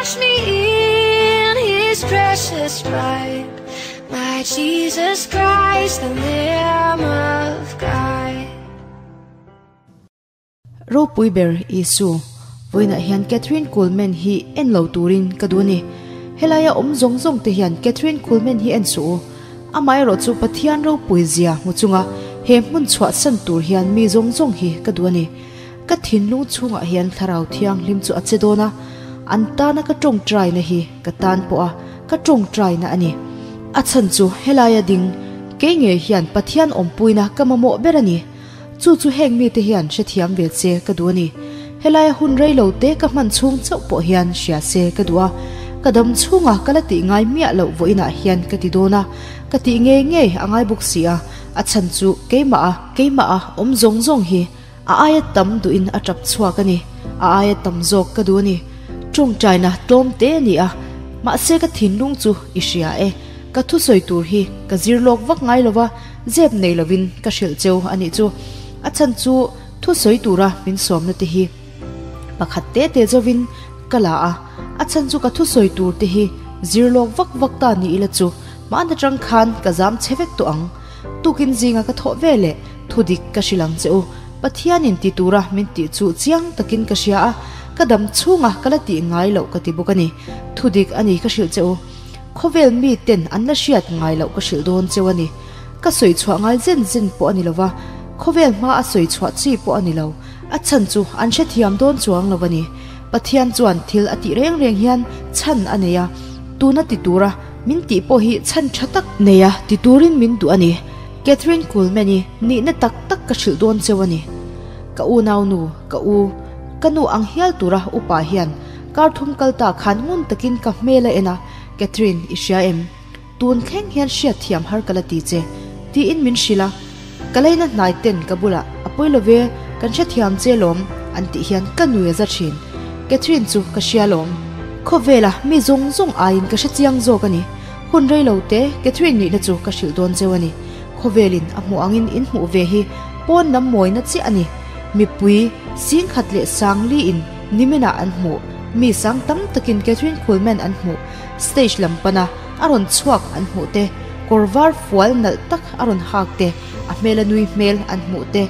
Wash me in his precious blood. My Jesus Christ, the Lamb of God. Ropui ber Isu, Vawiinah hian Kathryn Kuhlman hi en lo turin ka duh a ni. Helaia awm zawng zawng te hian Kathryn Kuhlman hi en suh u. Amaherawh chu Pathian ropui zia hmu chunga he hmun chhuahsan tur hian mi zawng zawng hi ka duh a ni. Ka thinlung chhungah hian Thlarau Thianghlim chu a che dawn a, an tana ka tawngtaina hi ka tan pawh a ka tawngtaina a ni. A chhan chu helaia ding kei ngei hian Pathian awmpuina ka mamawh ber a ni. Chu chu heng mite hian hrethiam ve che ka duh a ni. Helaia hun rei lo te ka hman chhung chauh pawh hian hria se ka duh a, ka dam chhunga ka la tih ngai miah loh vawiinah hian ka ti dawn a, ka tih ngei ngei a ngai bawk si a, a chhan chu keimah a, keimah a awm zawng zawng hi a aia tam duhin a tap chhuak a ni, a aia tam zawk ka duh a ni. Tawngtaina tlawm te a ni a, mahse ka thinlung chu i hria e, ka thusawi tur hi ka zir lawk vak ngai lo va, Zep nei lovin ka hrilh cheu a nih chu. A chhan chu thusawi tura min sawmna te hi pakhat te te zovin ka la a, a chhan chu ka thusawi tur te hi zir lawk vak vak ta ni ila chu hmaan atang khan ka zam che vek tawh ang. Tukin zinga ka thawh ve leh thudik ka hrilh ang che u. Pathianin ti tura min tih chu chiang takin ka hria a, ka dam chhunga ka la tih ngai loh ka ti bawk a ni. Thudik a ni ka hrilh che u. Khawvel mi ten an la hriat ngai loh ka hrilh dawn cheu a ni. Ka sawi chhuah ngai zen zen pawh a ni lo va, khawvel hma a sawi chhuah chi pawh a ni lo. A chhan chu an hrethiam dawn chuang lo a ni. Pathian chuan thil a tih reng reng hian chhan a nei a, tuna ti tura min tih pawh hi chhan tha tak nei a ti turin min duh a ni. Kathryn Kuhlman-i nihna tak tak ka hrilh dawn cheu a ni. Ka unaunu, ka u, ka nu ang hial tura upa hian Kar thum kal ta khan ngun takin ka hmel a en a, Catherine, i hria em? Tun thleng hian hriat thiam har ka la ti che, tiin min hrilh a. Ka leina hnai ten ka bulah, A pawi lo ve, kan hrethiam che lawm, an tih hian ka nui a za thin. Catherine chu ka hria lawm. Khawvela mi zawng zawng aiin ka hre chiang zawk a ni. Hun rei lo te Catherine nihna chu ka hrilh dawn cheu a ni. Khawvelin a hmuh angin in hmuh ve hi pawn lam mawina chiah a ni. Mipui, singkhat leh sangliin Niminah an hmuh. Mi sang tam takin Kathryn Kuhlman an hmuh. Stage lam pana a rawn chhuak an hmuh te, kawr var fual nalh tak a rawn hak te, a hmela nui hmel an hmuh te,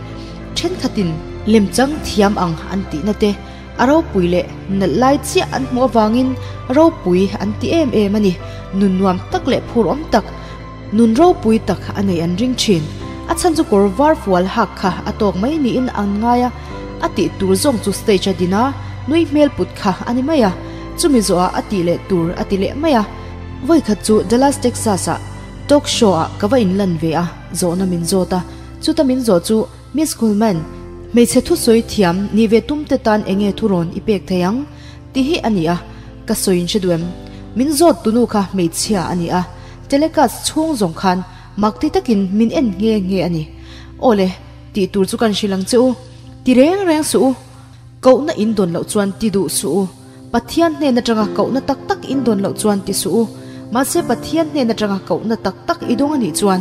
thenkhatin lemchang thiam ang an tihna te, a ropui leh nalh lai chiah an hmuh avangin ropui an ti em em a ni. Nun nuam tak leh phur awm tak, nun ropui tak a nei an ring thin. A chhan chu kawr var fual hak kha a tawk mai niin an ngai a. A tih tur zawng chu stage a din a, nui hmel put kha a ni mai a, chumi zawhah a tih leh tur a ti leh mai a. Vawikhat chu Dallas Texas ah talk show ah ka va inlan ve a, zawhna min zawt a, chuta min zawh chu Miss Kuhlman, hmeichhe thusawi thiam ni ve tum te tan enge thurawn i pek thei ang? tih hi a ni a, ka sawi in hre duh em? Min zawt tunu kha hmeichhia a ni a, telecast chhung zawng khan mak ti takin min en nghe nghe a ni. Awle. Tih tur chu kan hrilh ang che u. Ti reng reng suh u. Kohna in dawn loh chuan ti duh suh u. Pathian hnen atanga kohna tak tak in dawn loh chuan ti suh u. Mahse Pathian hnen atanga kohna tak tak i dawng a nih chuan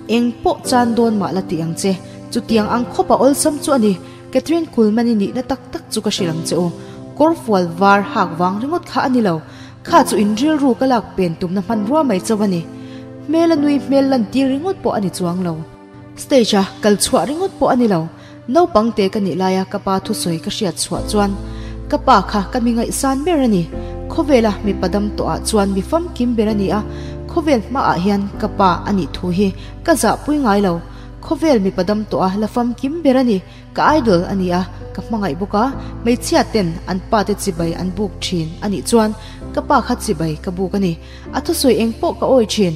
eng pawh chan dawn mah la ti ang che. Chutiang ang khawpa awlsam chu a ni. Kathryn Kuhlman i nihna tak tak chu ka hrilh ang che u. Kawrfual var hak vang ringawt kha a ni lo. Kha chu in rilru ka lak pen tumna hmanrua mai chauh a ni. Hmel a nui hmel lantir ringawt pawh a ni chuang lo. Stage a kal chhuah ringawt pawh a ni lo, naupang te ka nih laia ka pa thusawi ka hriat chhuah chuan ka pa kha ka mi ngaihsan ber a ni. Khawvela mipa dam tawhah chuan mi famkim ber a ni a, khawvel hmaah hian ka pa a nih thu hi ka zahpui ngai lo. Khawvel mipa dam tawha la famkim ber a ni, ka idol a ni a, ka hmangaih bawk a, hmeichhia ten an pa te chibai an buk thin a nih chuan ka pa kha chibai ka buk a ni. A thusawi eng pawh ka awi thin.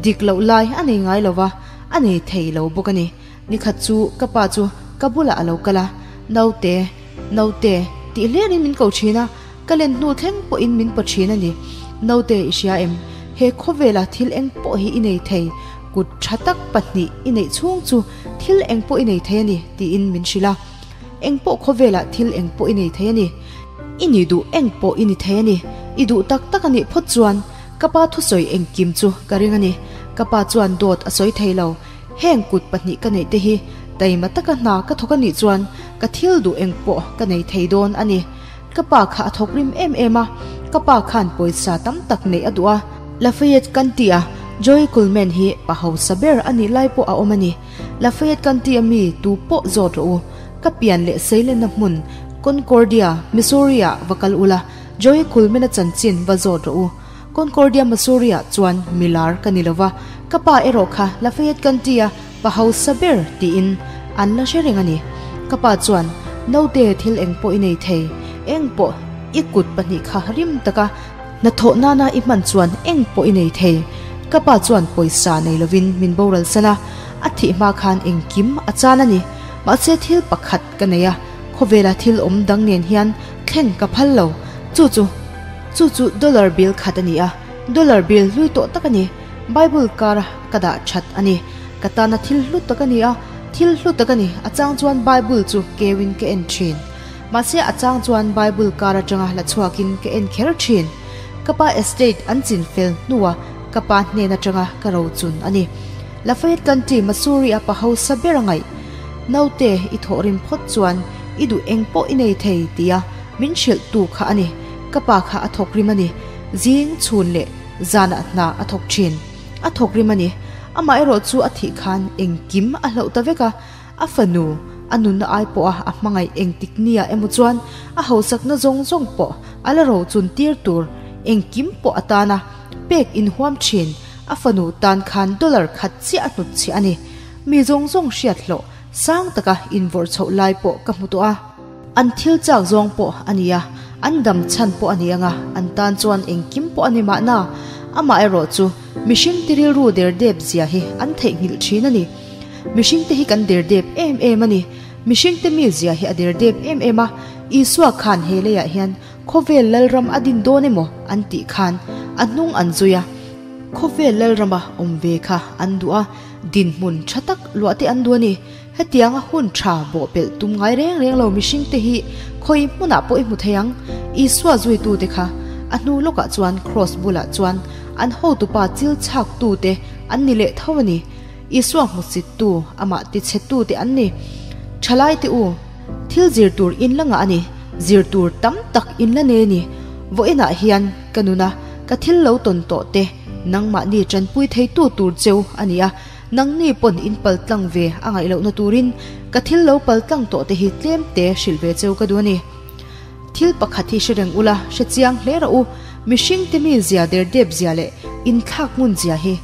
Dik loh lai a nei ngai lo va, a nei thei lo bawk a ni. Nikhat chu ka pa chu ka bulah a lo kal a, Naute, naute, tih hlerin min ko thin a, ka len hnu thleng pawhin min paw thin a ni. Naute i hria em? He khawvela thil eng pawh hi i nei thei, kut tha tak pahnih i neih chhung chu thil eng pawh i nei thei a ni, tiin min hrilh a. Eng pawh khawvelah thil eng pawh i nei thei a ni. I nih duh eng pawh i ni thei a ni. I duh tak tak a nih phawt chuan Ka pa thusawi engkim chu ka ring a ni. Ka pa chuan dawt a sawi thei lo. Heng kut pahnih ka neih te hi taima taka hna ka thawk a nih chuan ka thil duh eng pawh ka nei thei dawn a ni. Ka pa kha a thawk rim em em a, ka pa khan pawisa tam tak neih a duh a. Lafayette County-a Joey Coleman hi pa hausa ber a nih lai pawh a awm a ni. Lafayette County-a mi tu pawh zawt rawh u. Ka pian leh seilenna hmun Concordia, Missouri-ah va kal ula, Joey Coleman-a chanchin va zawt rawh u. Concordia, Missouri-ah chuan milar ka ni lova, ka pa erawh kha Lafayette County-a pa hausa ber tiin an la hre reng a ni. Ka pa chuan, Naute thil eng pawh i nei thei, eng pawh i kut pahnih kha rim taka hnathawh nana i hman chuan eng pawh i nei thei. Ka pa chuan pawisa nei lovin min boral san a, a thih hma khan engkim a chan a ni. Mahse thil pakhat ka nei a, khawvela thil awm dang nen hian thleng ka phal lo, chu chu chu chu dollar bill khat a ni a, dollar bill hlui tawh tak a ni. Bible kara ka dah that a ni. Ka tana thil hlu tak a ni a, thil hlu tak a ni. A chang chuan Bible chu keuin ka en thin. Mahse a chang chuan Bible kar atanga la chhuakin ka en kher thin. Ka pa estate an chin fel hnua ka pa hnen atanga ka ro chun a ni. Lafayette County, Missouri a pa hausa ber a ngaih. Naute i thawhrim phawt chuan i duh eng pawh i nei thei tia min hrilh tu kha a ni. Ka pa kha a thawkrim a ni. Zing chhun leh Zanah hna a thawk thin. A thawk rim a ni. Amah erawh chu a thih khan engkim a hlauh ta vek a. A fanu, a nunna ai pawha a hmangaih engtik nia emaw chuan a hausakna zawng zawng pawh a la ro chun tir tur engkim pawh a tan a pek inhuam thin. A fanu tan khan dollar khat chiah a hnut chhiah a ni. Mi zawng zawng hriat hlawh sang taka invawrh chhoh lai pawh ka hmu tawh a. An thil chak zawng pawh a ni a, an dam chhan pawh a ni ang a, an tan chuan engkim pawh a ni mahna. Amaherawh chu, mihringte rilru derdep zia hi an theihnghilh thin a ni. Mihringte hi kan derdep em em a ni. Mihringte mi zia hi a derdep em em a, Isua khan he leiah hian khawvel lalram a din dawn emaw an tih khan a hnung an zui a. Khawvel lalrama awm ve kha an duh a, dinhmun tha tak luah te an duh a ni. Hetianga hun tha bawhpelh tum ngai reng reng lo mihringte hi khawi hmunah pawh i hmu thei ang. Isua zuitute kha a hnu lawkah chuan kraws bulah chuan an hotupa chil chhaktute an ni leh tho a ni. Isua hmuchittu, amah tichhetute an ni. Thalaite u, thil zir tur in la ngah a ni, zir tur tam tak in la nei a ni. Vawiinah hian ka nuna ka thil lo tawn tawh te nangmahni tanpui theitu tur cheu a ni a. Nangni pawn in pal tlang ve a ngaih lohna turin ka thil lo pal tlang tawh te hi tlem te hrilh ve cheu ka duh a ni. Thil pakhat hi hre reng ula, hre chiang hle rawh u, mihring te mi zia der dep zia leh inthlak ngun zia hi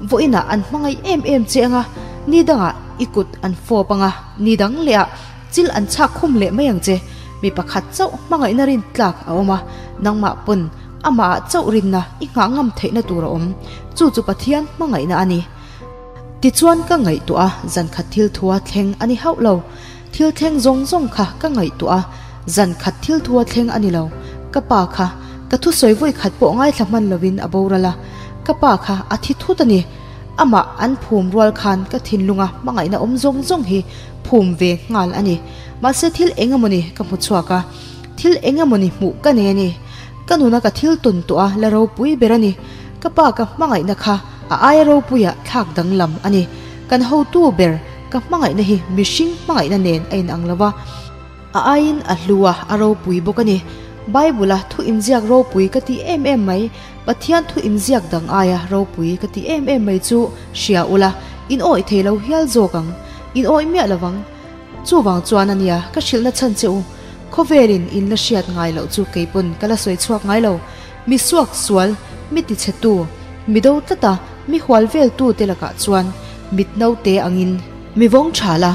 vawiinah an hmangaih em em che anga, ni dangah i kut an fawp anga, ni dang leh ah chil an chhak khum leh mai ang che. Mi pakhat chauh hmangaihna rin tlak a awm a, nangmah pawn amah ah chauh rinna i nghah ngam theihna tur a awm, chu chu Pathian hmangaihna a ni. Tichuan ka ngaihtuah a, zan khat thil thua thleng a ni hauh lo. Thil thleng zawng zawng kha ka ngaihtuah a, zan khat thil thua thleng a ni lo. Ka pa kha ka thusawi vawi khat pawh ngaithla hman lovin a boral a, ka pa kha a thi thut a ni. Amah an phum rual khan ka thinlunga hmangaihna awm zawng zawng hi phum ve nghal a ni. Mahse thil eng emawni ka hmu chhuak a, thil eng emawni hmuh ka nei a ni. Ka nuna ka thil tawn tawh a la ropui ber a ni. Ka pa ka hmangaihna kha a aia ropuia thlak danglam a ni. Kan hotu ber ka hmangaihna hi mihring hmangaihna nen a inang lo va, a aiin a hlu a, a ropui bawk a ni. Bible-a thu inziak ropui ka tih em em mai, Pathian thu inziak dang aia ropui ka tih em em mai chu hria ula, in awih thei lo hial zawk ang, in awih miah lo vang. Chuvang chuan a nia, ka hrilhna chhan che u, khawvelin in la hriat ngai loh chu keipawn ka la sawi chhuak ngai lo. Mi suak sual, mi tichhetu, mi do tlata mi hual veltu te lakah chuan mit naute angin mi vawng tha la,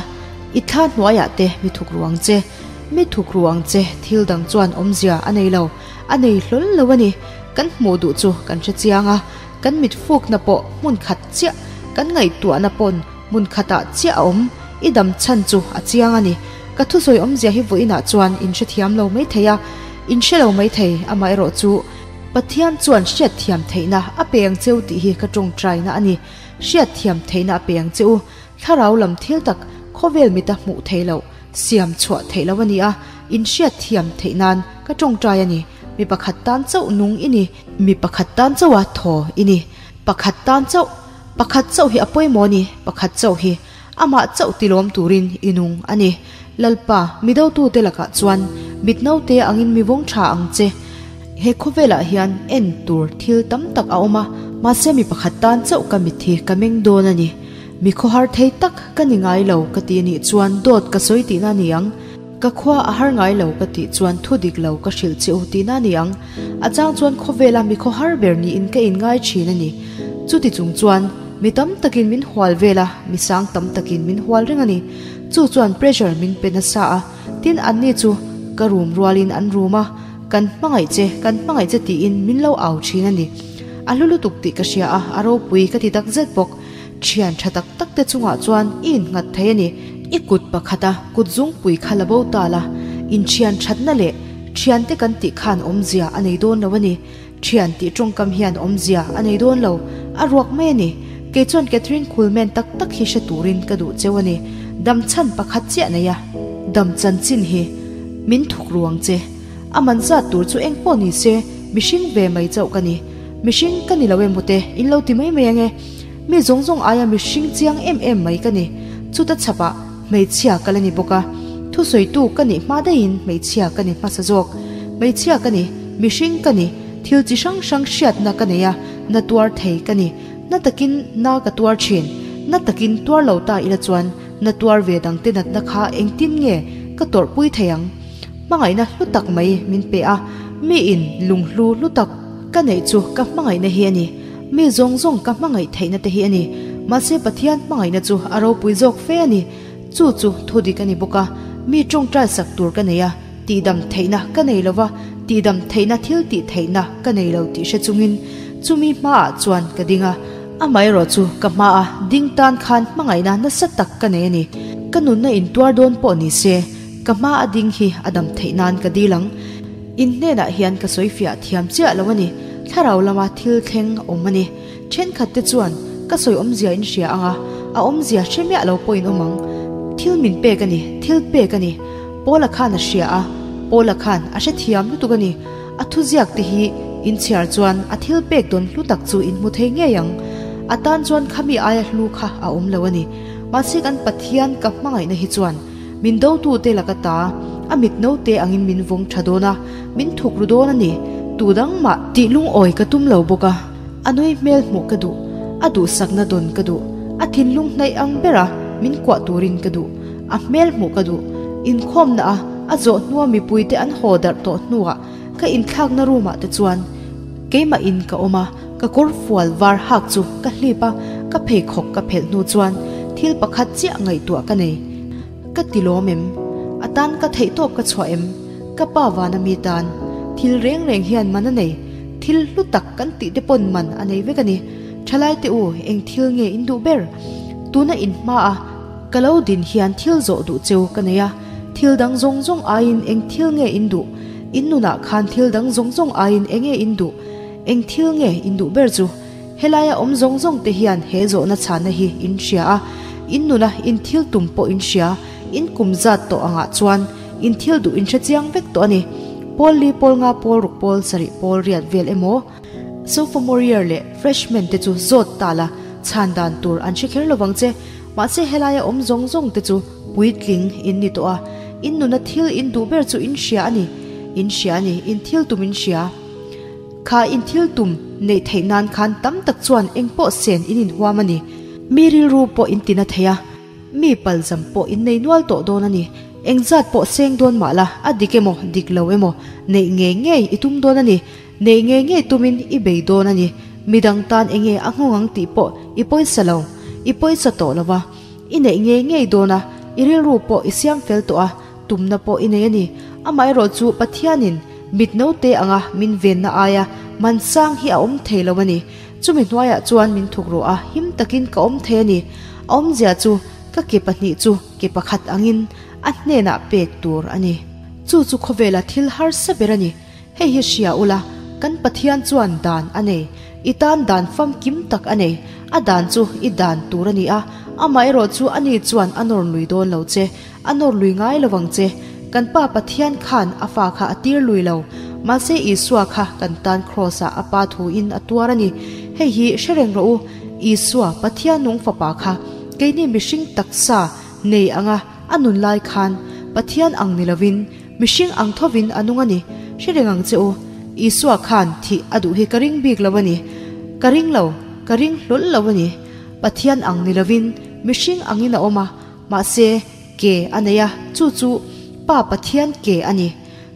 i thla hnuaiah te mi thuk ru ang che, mi thuk ru ang che thil dang chuan awmzia a nei lo, a nei hlawl lo a ni. Kan hmuh duh chu kan hre chiang a, kan mit fukna pawh hmun khat chiah, kan ngaihtuahna pawn hmun khatah chiah a awm, i dam chhan chu a chiang a ni. Ka thusawi awmzia hi vawiinah chuan in hrethiam lo mai thei a, in hre lo mai thei, amaherawh chu Pathian chuan hriatthiam theihna a pe ang cheu tih hi ka tawngtaina a ni. Hriatthiam theihna a pe ang che u. Thlarau lam thil tak khawvel mita hmuh theih loh, siam chhuah theih loh a ni a, in hriatthiam theih nan ka tawngtai a ni. Mi pakhat tan chauh nung i ni, mi pakhat tan chauha thaw i ni, pakhat tan chauh, pakhat chauh hi a pawimawh a ni, pakhat chauh hi. Amah chauh tilawm turin i nung a ni. Lalpa, mi dotute lakah chuan mit naute angin mi vawng tha ang che. He khawvelah hian en tur thil tam tak a awm a, mahse mi pakhat tan chauh ka mit hi ka meng dawn a ni. Mi khawhar thei tak ka ni ngai lo ka ti anih chuan dawt ka sawi tihna a ni ang. Ka khua a har ngai lo ka tih chuan thu dik lo ka hrilh che u tihna a ni ang. A chang chuan khawvela mi khawhar ber niin ka inngai thin a ni. Chuti chung chuan mi tam takin min hual vel a, mi sang tam takin min hual reng a ni. Chu chuan pressure min pe nasa a, tin anni chu ka rum rualin an rum a, kan hmangaih che, kan hmangaih che tiin min lo au thin a ni. A hlu lutuk tih ka hria a, a ropui ka ti tak zet bawk. Thian tha tak tak te chungah chuan i innghat thei a ni. I kut pakhata kut zungpui kha la bo ta la, inthian thatna leh thiante kan tih khan awmzia a nei dawn lo a ni. Thian tih tawngkam hian awmzia a nei dawn lo, a ruak mai a ni. Kei chuan Catherine Kuhlman tak tak hi hre turin ka duh cheu a ni. Dam chhan pakhat chiah nei a. Dam chanchin hi min thuk ru ang che. A man zat tur chu eng pawh ni se, mihring ve mai chauh ka ni. Mihring ka ni lo emaw te in lo ti mai mai ange. Mi zawng zawng aia mihring chiang em em mai ka ni. Chuta chhapah hmeichhia ka la ni bawk a. Thusawitu ka nih hma daihin hmeichhia ka ni hmasa zawk. Hmeichhia ka ni, mihring ka ni, thil chi hrang hrang hriatna ka nei a, na tuar thei ka ni. Na takin na ka tuar thin. Na takin tuar lo ta ila chuan na tuar ve dangte natna kha engtin nge ka tawrhpui thei ang? Hmangaihna hlu tak mai min pe a, miin lunghlu hlu tak ka neih chu ka hmangaihna hi a ni. Mi zawng zawng ka hmangaih theihna te hi a ni. Mahse Pathian hmangaihna chu a ropui zawk fe a ni. Chu chu thu dik a ni bawk a, mi tawngtai sak tur ka nei a, tihdam theihna ka nei lo va, tihdam theihna thil tih theihna ka nei lo tih hre chungin chumi hmaah chuan ka ding a. Amaherawh chu ka hmaa ding tan khan hmangaihna nasa tak ka nei a ni. Ka nunna intuar dawn pawh ni se, ka hmaa ding hi a dam theih nan ka dil ang. In hnenah hian ka sawi fiah thiam chiah lo a ni, thlarau lama thil thleng awm a ni. Thenkhat te chuan ka sawi awmzia in hria ang a, a awmzia hre miah lo pawhin awm ang. Thil min pek a ni, thil pek a ni. Paula khan a hria a, Paula khan a hre thiam lutuk a ni. A thuziak te hi in chhiar chuan a thil pek dawn hlu tak chu in hmu thei ngei ang. A tan chuan khami aia hlu kha a awm lo a ni. Mahse kan Pathian ka hmangaihna hi chuan Min dotute laka ta, a mit naute angin min vawng tha dawn a, min thuk ru dawn a ni. Tu dang mah tih lungawi ka tum lo bawk a, a nui hmel hmuh ka duh, a duhsakna dawn ka duh, a thinlung hnaih ang bera min kuah turin ka duh, a hmel hmuh ka duh. Inkhawmna a a zawh hnua mipuite an haw darh tawh hnuah ka inthlakna room ah te chuan keimah in ka awm a, ka kawr fual var hak chu ka hlip a, ka pheikhawk ka phelh hnu chuan thil pakhat chiah ngaihtuah ka nei. Ka ti lawm em? A tan ka theih tawp ka chhuah em? Ka pa vana mi tan thil reng reng hian man a nei, thil hlu tak kan tih te pawn man a nei vek a ni. Thalai te u, eng thil nge in duh ber? Tuna in hma a ka lo din hian thil zawh duh cheu ka nei a, thil dang zawng zawng aiin eng thil nge in duh? In nunah khan thil dang zawng zawng aiin eng nge in duh? Eng thil nge in duh ber chu? Helaia awm zawng zawng te hian he zawhna chhanna hi in hria a, in nuna in thil tum pawh in hria, in kum zat tawh angah chuan in thil duh in hre chiang vek tawh a ni. Pawl li, pawl nga, pawl ruk, pawl sarih, pawl riat vel emaw, sophomore year leh freshman te chu zawt ta la, chhan dan tur an hre kher lovang che. Mahse helaia awm zawng zawng te chu puitling in ni tawh a, in nuna thil in duh ber chu in hria a ni, in hria a ni, in thil tum in hria. Kha in thil tum neih theih nan khan tam tak chuan eng pawh sen in inhuam a ni. Mi rilru pawh in tina thei a, mi palzam pawh in nei nual tawh dawn a ni. Engzat pawh seng dawn mah la, a dik emaw dik lo emaw neih ngei ngei i tum dawn a ni. Neih ngei ngei tumin i bei dawn a ni. Midang tan enge a nghawng ang tih pawh i pawisa lo, i pawisa tawh lo va. I neih ngei ngei dawn a, i rilru pawh i siam fel tawh a, tumna pawh i nei a ni. Amaherawh chu Pathianin mit naute anga min venna aia man sang hi a awm thei lo a ni. Chumi hnuaiah chuan min thuk rawh a, him takin ka awm thei a ni. A awmzia chu ka ke pahnih chu ke pakhat angin a hnenah pek tur a ni. Chu chu khawvela thil harsa ber a ni. Hei hi hria ula, kan Pathian chuan dan a nei. I tan dan famkim tak a nei. A dan chu i dan tur a ni a, amaherawh chu ani chuan a nawr lui dawn lo che. A nawr lui ngai lo vang che. Kan Pa Pathian khan a fa kha a tir lui lo. Mahse Isua kha kan tan Kraws ah a Pa thu in a tuar a ni. Hei hi hre reng rawh u, Isua, Pathian nung Fapa kha keini mihring taksa nei anga a nun lai khan Pathian ang ni lovin, mihring ang thovin a nung a ni. Hre reng ang che u, Isua khan thih a duh hi ka ring bik lo a ni. Ka ring lo, ka ring hlawl lo a ni. Pathian ang ni lovin, mihring angin a awm a, mahse, ke a nei a, chu chu Pa Pathian ke a ni.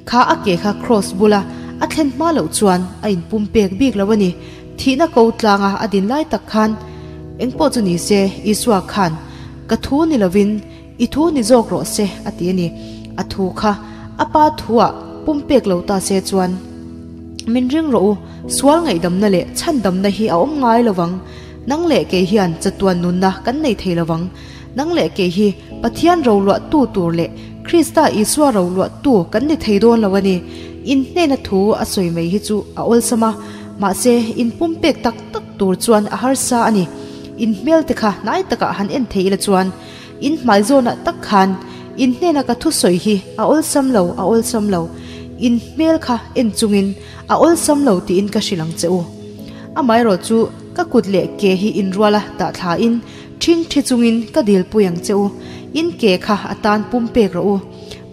Kha a ke kha Kraws bula a thlen hma loh chuan a inpum pek bik lo a ni. Thihna ko tlanga a din lai tak khan engpawh chu ni se Isua khan ka thu ni lovin i thu ni zawk rawh se a ti a ni. A thu kha a pa thuah pum pek lo ta se chuan min ring rawh u, sual ngaihdamna leh chhandamna hi a awm ngai lo vang. Nang leh kei hian chatuan nunna kan nei thei lo vang. Nang leh kei hi Pathian roluah tu tur leh Krista Isua roluah tu kan ni thei dawn lo a ni. In hnena thu a sawi mai hi chu a awlsam a, mahse in pumpek tak tak tur chuan a harsa a ni. In hmel te kha hnai takah han en thei ila chuan in hmai zawnah tak khan in hnena ka thusawi hi a awlsam lo, a awlsam lo. In hmel kha en chungin a awlsam lo tiin ka hrilh ang che u. Amaherawh chu ka kut leh ke hi inruala dah thlain Ṭhing ṭhi chungin ka dilpui ang che u, in ke kha a tan pumpek rawh u.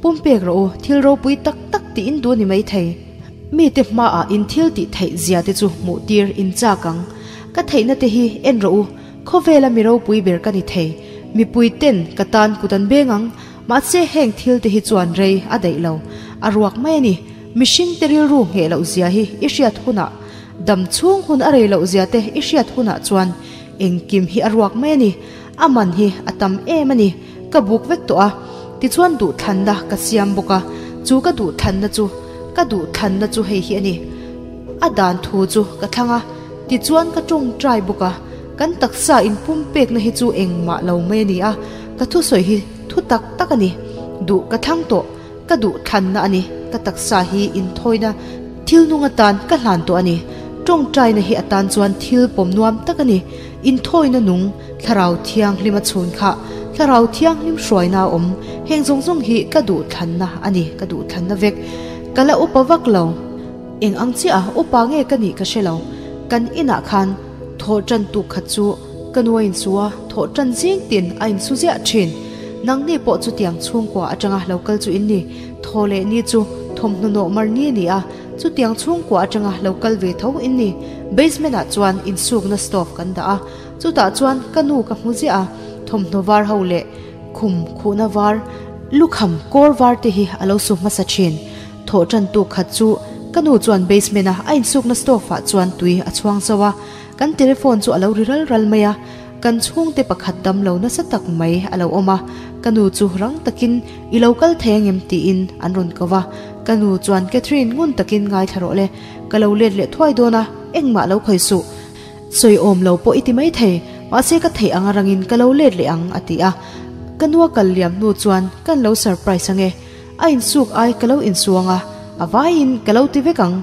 Pumpek rawh u, thil ropui tak tak tih in duh ni maithei. Mite hmaah in thil tih theih zia te chu hmuh tir in chak ang. Ka theihna te hi en rawh u, khawvela mi ropui ber ka ni thei. Mipui ten ka tan kut an beng ang, mahse heng thil te hi chuan rei a daih lo. A ruak mai a ni, mihring te rilru ngheh loh zia hi i hriat hunah, dam chhung hun a rei loh zia te i hriat hunah chuan Engkim hi a ruak mai a ni. A man hi a tam em a ni. Ka buk vek tawh a. Tichuan duhthlanna ka siam bawk a. Chu ka duhthlanna chu, ka duhthlanna chu hei hi a ni. A dan thu chu ka thlang a. Tichuan ka tawngtai bawk a. Kan taksa inpumpekna hi chu engmah lo mai a ni a. Ka thusawi hi thu tak tak a ni. Duh ka thlang tawh. Ka duhthlanna a ni, ka taksa hi inthawina thil nung atan ka hlan tawh a ni. Tawngtaina hi atan chuan thil pawm nuam tak a ni. Inthawina nung, Thlarau Thianghlim a chhun kha, Thlarau Thianghlim hruaina a awm. Heng zawng zawng hi ka duhthlanna a ni, ka duhthlanna vek. Ka la upa vak lo. Eng ang chiah a upa nge ka nih ka hre lo. Kan inah khan thawh tan tuk khat chu Ka nu a insu a, thawh tan zing tin a insu ziah thin. Nangni pawh chutiang chhungkua atanga lo kal chu in ni. Thaw leh ni chu thawmhnaw nawh mar ni a ni a, chutiang chhungkua atanga lo kal ve tho in ni. Basement ah chuan insukna stove kan dah a, chutah chuan ka nu ka hmu ziah a, thawmhnaw var ho leh khum khuhna var, lukham kawr var te hi a lo su hmasa thin. Thawh tan tuk khat chu ka nu chuan basement a a insukna stove ah chuan tui a chhuang zauh a, Kan telephone chu a lo ri ral ral mai a, kan chhungte pakhat dam lo nasa tak mai a lo awm a, ka nu chu rang takin i lo kal thei angem tiin an rawn ko va, ka nu chuan Catherine ngun takin ngaithla rawh le, ka lo let leh thuai dawn a, engmah lo khawi suh, sawi awm lo pawh i ti mai thei, mahse ka theih anga rangin ka lo let leh ang a ti a, ka nu a kal liam hnu chuan kan lo surprise ange, a insuk ai ka lo insuang a, a vaiin ka lo ti vek ang,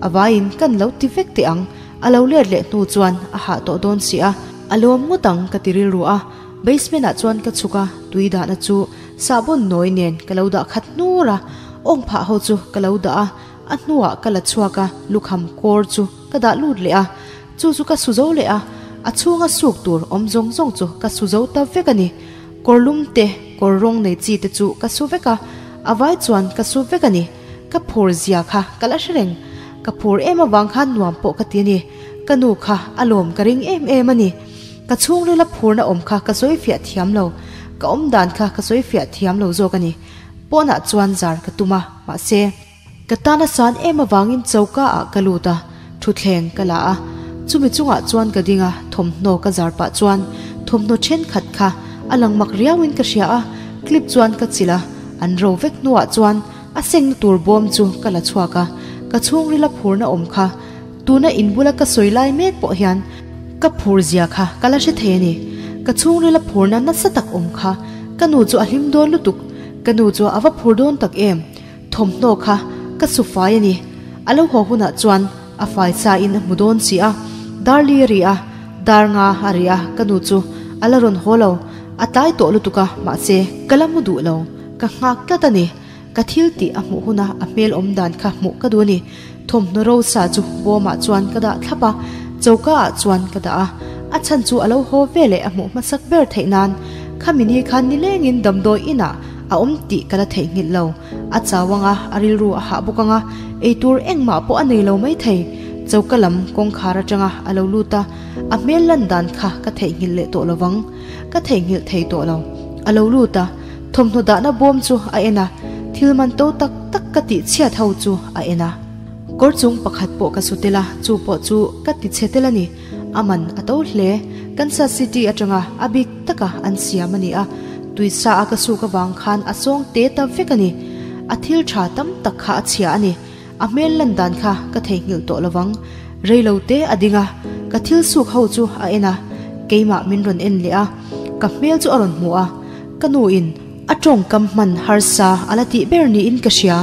a vaiin kan lo ti vek teh ang. A lo let leh hnu chuan a hah tawh dawn si a, a lawm ngawt ang ka ti rilru a, basement ah chuan ka chhuk a, tui dahna chu sahbawn nawi nen ka lo dah khat hnur a, awng phah ho chu ka lo dah a, a hnuah ka la chhuak a, lukham kawr chu ka dah lut leh a, chu chu ka su zo leh a, a chhunga suk tur awm zawng zawng chu ka su zo ta vek a ni, kawr lum te, kawr rawng nei chi te chu ka su vek a, a vai chuan ka su vek a ni. Ka phur zia kha ka la hre reng. Ka phur em avang khan nuam pawh ka ti a ni. Ka nu kha a lawm ka ring em em a ni. Ka chhungrila phurna awm kha ka sawi fiah thiam lo. Ka awm dan kha ka sawi fiah thiam lo zawk a ni. Pawnah chuan zar ka tum a, mahse. Ka tan a san em avangin choka ah ka lut a, thutthleng ka la a. Chumi chungah chuan ka ding a, thawmhnaw ka zar pah chuan thawmhnaw thenkhat kha a lang mak riauin ka hria a, clip chuan ka chilh a, an ro vek hnuah chuan A sengna tur bawm chu ka la chhuak a, ka chhungrila phurna awm kha tuna in bula ka sawi lai mek pawh hian ka phur zia kha ka la hre thei a ni. Ka chhungrila phurna nasa tak awm kha ka nu chu a hlim dawn lutuk, ka nu chu a va phur dawn tak em, thawmhnaw kha ka su fai a ni. A lo haw hunah chuan a fai sa in a hmu dawn si a, Darli a ri a, dar nga a ri a, ka nu chu a la rawn haw lo, a tlai tawh lutuk a, mahse ka la mu duh lo. Ka nghak tlat a ni. Ka thil tih a hmuh huna a hmel awm dan kha hmuh ka duh a ni. Thawmhnaw rosa chu bawmah chuan ka dah thlap a, choka ah chuan ka dah a. A chhan chu a lo haw ve leh a hmuh hmasak ber theih nan. Khami ni khan nilengin damdawi inah a A awm tih ka la theihnghilh lo. A chau ang a, a rilru a hah bawk ang a, eitur engmah pawh a nei lo maithei. Choka lam kawngkhar atanga a lo lut a, a hmel lan dan kha ka theihnghilh leh tawh lovang. Ka theihnghilh thei tawh lo. A lo lut a, thawmhnaw dahna bawm chu a en a, thil man to tak tak ka tih chhiat ho chu a en a. Kawr chung pakhat pawh ka su tel a, chu pawh chu ka ti chhe tel a ni. A man a to hle. Kansas City atanga a bik taka an siam a ni a, tuisa a ka suk avang khan a sawng te ta vek a ni. A thil tha tam tak kha a chhia a ni. A hmel lan dan kha ka theihnghilh tawh lovang. Reilo te a ding a, ka thil suk ho chu a en a, keimah min rawn en leh a, ka hmel chu a rawn hmu a, ka nu in a tawngkam hman harsa a la tih ber niin ka hria.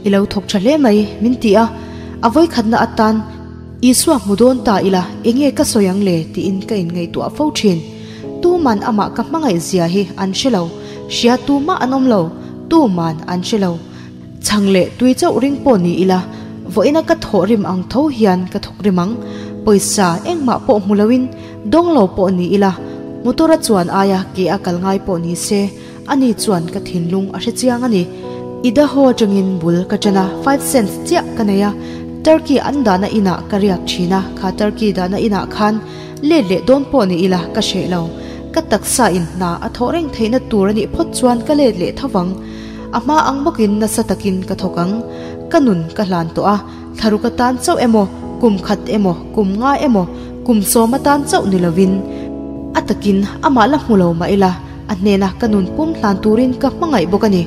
I lo thawk tha hle mai, min ti a, a vawikhatna atan Isua hmu dawn ta ila enge ka sawi ang le tiin ka inngaihtuah fo thin. Tuman amah ka hmangaih zia hi an hre lo, hria tumah an awm lo, tuman an hre lo. Chhang leh tui chauh ring pawh ni ila, vawiina ka thawh rim ang tho hian ka thawk rim ang. Pawisa engmah pawh hmu loin dawng lo pawh ni ila, motor a chuan aia ke a kal ngai pawh ni se, ani chuan ka thinlung a hre chiang a ni. Idaho atangin bul ka ṭan a, five cents chiah ka nei a, Turkey an dahna inah ka riak ṭhin a, kha Turkey dahna inah khan let leh dawn pawh ni ila ka hreh lo. Ka taksa in hna a thawh reng theihna tur a nih phawt chuan ka let leh tho vang. A hma ang bawkin nasa takin ka thawk ang. Ka nun ka hlan tawh a, thlaruk atan chauh emaw, kum khat emaw, kum nga emaw, kum sawm atan chauh ni lovin, a takin amah la hmu lo mah ila, a hnena ka nun pum hlan turin ka hmangaih bawk a ni.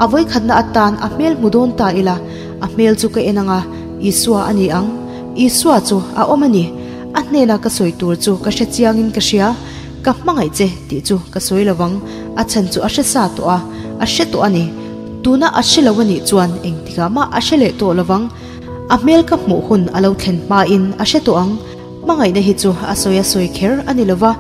A vawikhatna atan a hmel hmu dawn ta ila, a hmel chu ka en ang a, Isua a ni ang. Isua chu a awm a ni. A hnena ka sawi tur chu ka hre chiangin ka hria. Ka hmangaih che tih chu ka sawi lo vang, a chhan chu a hre sa tawh a, a hre tawh a ni. Tuna a hre lo a nih chuan engtikah mah a hre leh tawh lo vang. A hmel ka hmuh hun a lo thlen hmain a hre tawh ang. Hmangaihna hi chu a sawi a sawi kher a ni lo va,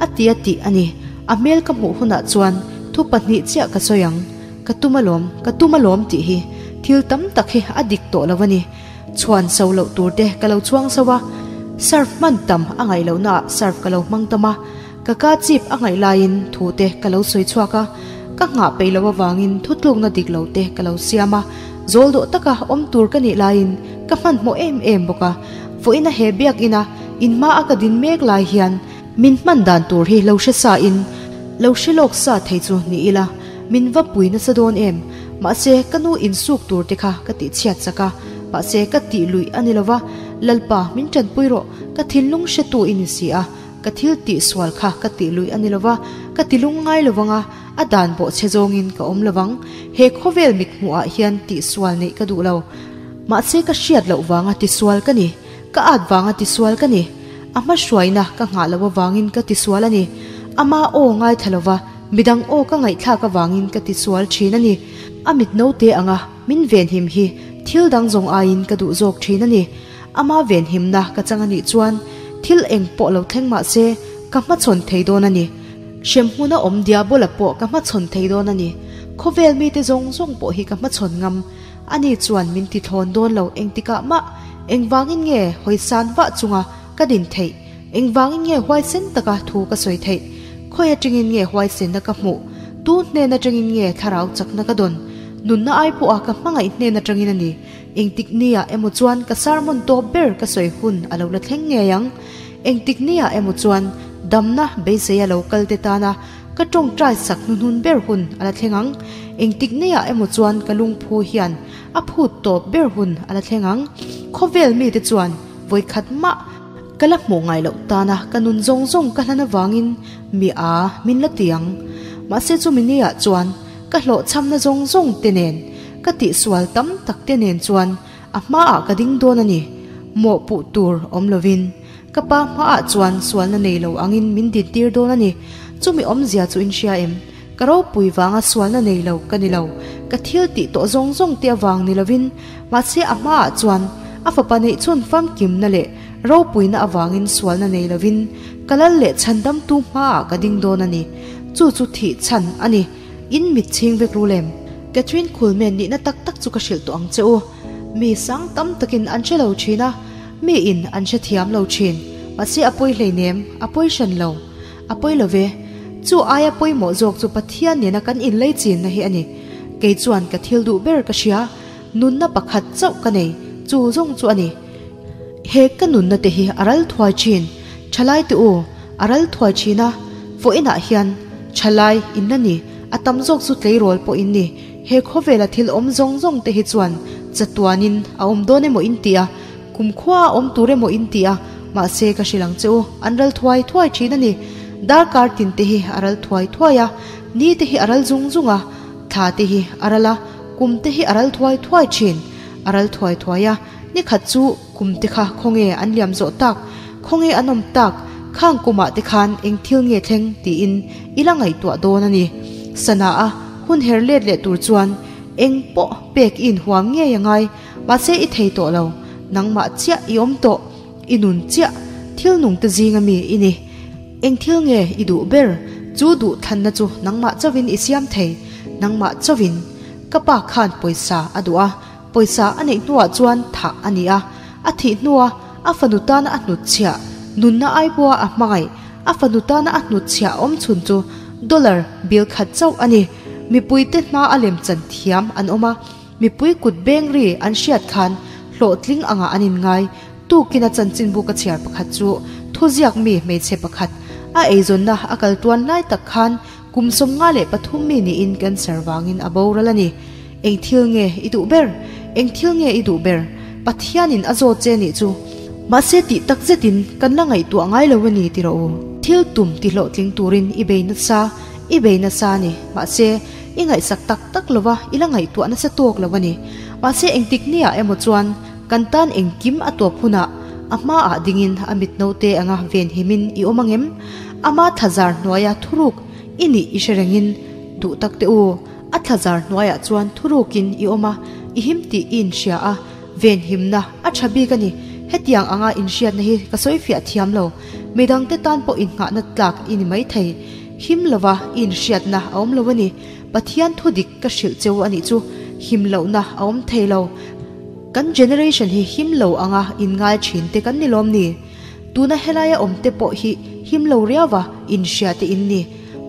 a ti a tih a ni. A hmel ka hmuh hunah chuan thu pahnih chiah ka sawi ang, Ka tum alawm, ka tum alawm tih hi thil tam tak hi a dik tawh lo a ni. Chhuan so loh tur te ka lo chhuang so a, surf hman tam a ngaih loh naah surf ka lo hmang tam a, ka ka chip a ngaih laiin thu te ka lo sawi chhuak a, ka nghah peih loh avangin thutlukna dik lo te ka lo siam a, zawl dawh taka awm tur ka nih laiin ka hmanhmawh em em bawk a, vawiina he biakina in hma a ka din mek lai hian min hman dan tur hi lo hre sa in lo hre lawk sa thei chu ni ila min va pui nasa dawn em? Mahse, ka nu insuk tur te kha ka tih chhiat chak a, mahse ka tih luih a ni lova, Lalpa, min tanpui rawh, ka thinlung hretu i ni si a, ka thil tih sual kha ka tih luih a ni lova, ka ti lung ngai lovang a, a dan bawh chhe zawngin ka awm lovang, he khawvel mit hmuhah hian tih sual neih ka duh lo. Mahse ka hriat loh vanga ti sual ka ni, ka at vanga ti sual ka ni, a hma hruaina ka nghah loh avangin ka ti sual a ni, ama aw ngaithla lova, Midang aw ka ngaihthlak avangin ka ti sual thin a ni. A mit note anga min venhim hi thil dang zawng aiin ka duh zawk thin a ni. Ama venhimna ka chang a nih chuan thil eng pawh lo thleng mah se ka hmachhawn thei dawn a ni. Hremhmuna awm Diabola pawh ka hmachhawn thei dawn a ni. Khawvel mite zawng zawng pawh hi ka hmachhawn ngam. Ani chuan min ti thlawn dawn lo engtikah mah. Engvangin nge hawisan vah chunga ka din theih? Engvangin nge huaisen taka thu ka sawi theih? Khawi atangin nge huaisenna ka hmuh? Tu hnen atangin nge thlarau chakna ka dawn? Nunna ai pawha ka hmangaih hnen atangin a ni. Engtik niah emaw chuan ka sermon tawp ber ka sawi hun a lo la thleng ngei ang. Engtik niah emaw chuan damna beiseia lo kal te tana ka tawngtai sak hnuhnun ber hun a la thleng ang. Engtik niah emaw chuan ka lungphu hian a phut tawp ber hun a la thleng ang. Khawvel mite chuan vawikhat mah Ka la hmuh ngai loh tana ka nun zawng zawng ka hlan avangin mi a min la ti ang. Mahse chumi niah chuan ka hlawhchhamna zawng zawng te nen, ka tihsual tam tak te nen chuan a hmaah ka ding dawn a ni. Mawhpuh tur awm lovin ka pa hmaah chuan sualna nei lo angin min dintir dawn a ni. Chumi awmzia chu in hria em? Ka ropui vanga sualna nei lo ka ni lo, ka thil tih tawh zawng zawng te avang ni lovin, mahse a hmaah chuan a fapa neih chhun famkimna leh ropuina avangin sualna nei lovin ka lal leh chhandamtu hmaah ka ding dawn a ni. Chu chu thih chhan a ni. In mit chhing vek ru lem. Catherine Kuhlman nihna tak tak chu ka hrilh tawh ang che u. Mi sang tam takin an hre lo thin a, mi in an hrethiam lo thin. Mahse a pawi hleinem, a pawi hran lo. A pawi lo ve. Chu aia pawimawh zawk chu Pathian nena kan inlei chinna hi a ni. Kei chuan ka thil duh ber ka hria, nunna pakhat chauh ka nei, chu zawng chu a ni. He ka nunna te hi a ral thuai thin, thalai te u, a ral thuai thin a, vawiinah hian thalai in la ni, a tam zawk chu tleirawl pawh in ni. He khawvela thil awm zawng zawng te hi chuan chatuanin a awm dawn emaw in ti a, kumkhua a awm tur emaw in ti a, mahse ka hrilh ang che u, an ral thuai thuai thin a ni. Darkar tin te hi a ral thuai thuai a, ni te hi a ral zung zung a, thla te hi a ral a, kum te hi a ral thuai thuai thin, a ral thuai thuai a, ni khat chu kum te kha khawnge an liam zawh tak, khawnge an awm tak, khang kumah te khan eng thil nge thleng tiin i la ngaihtuah dawn a ni. Sana a hun her let leh tur chuan eng pawh pek i inhuam ngei a ngai, mahse i thei tawh lo, nangmah chiah i awm tawh, i nun chiah, thil nung te zinga mi i ni. Eng thil nge i duh ber? Chu duh thlanna chu nangmah chauhin i siam thei, nangmah chauhin. Ka pa khan pawisa a duh a, Pawisa a neih hnuah chuan thah a ni a, a thih hnua a fanu tana a hnutchhiah, nunna aipua a hmangaih, a fanu tana a hnutchhiah awm chhun chu dollar bill khat chauh a ni. Mipuite hma a lemchan thiam an awm a, mipui kut beng ri an hriat khan hlawhtling angah an inngai. Tukin a chanchinbu ka chhiar pakhat chu thuziak mi hmeichhe pakhat a eizawnna a kal tuan lai tak khan Kum 53 mi niin cancer vangin a boral a ni. Eng thil nge i duh ber? Eng thil nge i duh ber? Pathianin a zawt che nih chu. Mahse tih tak zetin kan la ngaihtuah ngai lo a ni ti rawh u. Thil tum ti hlawhtling turin i bei nasa, i bei nasa a ni. Mahse, i ngaihsak tak tak lo va, i la ngaihtuah nasa tawk lo a ni. Mahse engtik niah emaw chuan kan tan engkim a tawp hunah a hmaah dingin a mit naute anga venhimin i awm angem? Ama thlazar hnuaia thuruk i nih i hre rengin duh tak teh u. A thlazar hnuaiah chuan thurukin i awm a, i him tih i inhria a, venhimna a tha bik a ni. Hetiang anga inhriatna hi ka sawi fiah thiam lo. Midangte tan pawh innghahna tlak i ni maithei. Him lova i inhriatna a awm lo a ni. Pathian thu dik ka hrilh cheu a nih chu him lohna a awm thei lo. Kan generation hi him lo anga inngai thin te kan ni lawm ni? Tuna helaia awm te pawh hi him lo riauva inhria te in ni.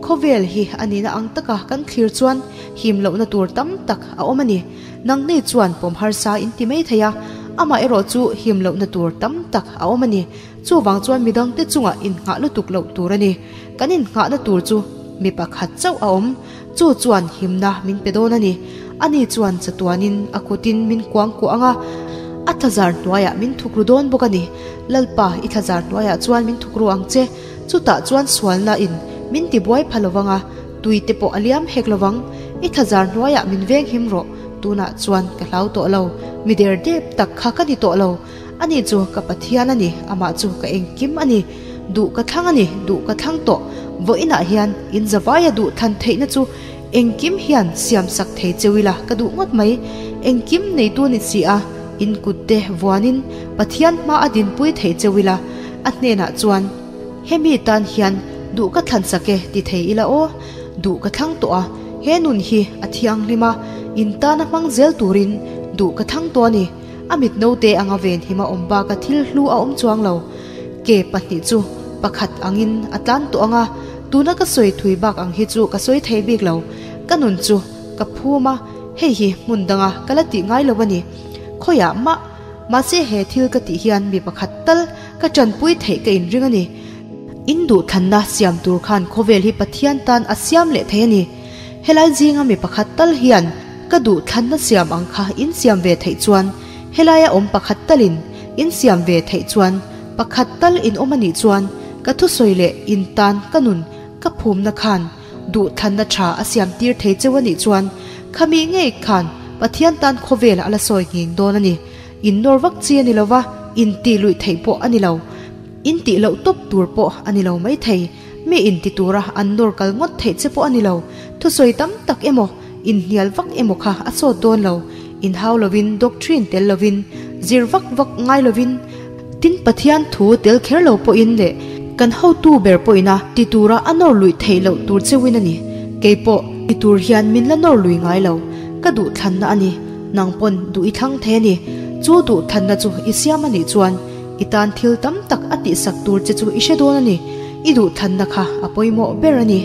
Khawvel hi a nihna ang taka kan thlir chuan him lohna tur tam tak a awm a ni. Nangni chuan pawm harsa in ti mai thei a, amah erawh chu him lohna tur tam tak a awm a ni. Chuvang chuan midangte chungah innghah lutuk loh tur a ni. Kan innghahna tur chu mi pakhat chauh a awm. Chu chuan himna min pe dawn a ni. Ani chuan chatuanin a kutin min kuangkuah ang a, a thlazar hnuaiah min thukru dawn bawk a ni. Lalpa, i thlazar hnuaiah chuan min thukru ang che. Chutah chuan sualna in min tibuai pha lovang a, tui te pawh a liam hek lovang. I thlazar hnuaiah min veng him rawh. Tunah chuan ka hlau tawh lo. Mi der dep tak kha ka ni tawh lo. Ani chu ka Pathian a ni, amah chu ka engkim a ni. Duh ka thlang a ni, duh ka thlang tawh. Vawiinah hian in zavaia duh thlan theihna chu engkim hian siam sak thei cheu ila ka duh ngawt mai. Engkim neitu ni si a, in kutte vuanin Pathian hma a dinpui thei cheu ila, a hnenah chuan, Hemi tan hian duh ka thlan sak e ti thei ila aw, duh ka thlang tawh a, he nun hi a thianghlim a, in tana hmang zel turin duh ka thlang tawh a ni. A mit naute anga venhim a awm baka thil hlu a awm chuang lo. Ke pahnih chu pakhat angin a tlan tawh ang a, tuna ka sawi thui bak ang hi chu ka sawi thei bik lo. Ka nun chu ka phum a, hei hi hmun danga ka la tih ngai lo a ni. Khawiah mah, mahse he thil ka tih hian mi pakhat tal ka tanpui theih ka inring a ni. In duhthlanna siam tur khan khawvel hi Pathian tan a siam leh thei a ni. Helai zinga mi pakhat tal hian ka duh thlanna siam ang kha in siam ve theih chuan, helaia awm pakhat talin in siam ve theih chuan, pakhat tal in awm a nih chuan ka thusawi leh in tan ka nun ka phumna khan duh thlanna tha a siam tir thei cheu a nih chuan khami ngei khan Pathian tan khawvel a la sawi nghing dawn a ni. In nawr vak chi a ni lova, in tih luih theih pawh a ni lo. In tih loh tawp tur pawh a ni lo maithei. Mi inti tura an nawr kal ngawt theih che pawh a ni lo. Thusawi tam tak emaw, inhnial vak emaw kha a sawt dawn lo. Inhau lovin, doctrine tel lovin, zir vak vak ngai lovin, tin Pathian thu tel kher lo pawhin leh kan hotu ber pawhin a ti tura a nawr luih theih loh tur cheuhin a ni. Kei pawh ti tur hian min la nawr lui ngai lo. Ka duhthlanna a ni. Nang pawn duh i thlang thei a ni. Chu duhthlanna chu i siam a nih chuan I tan thil tam tak a tihsak tur che chu i hre dawn a ni. I duhthlanna kha a pawimawh ber a ni.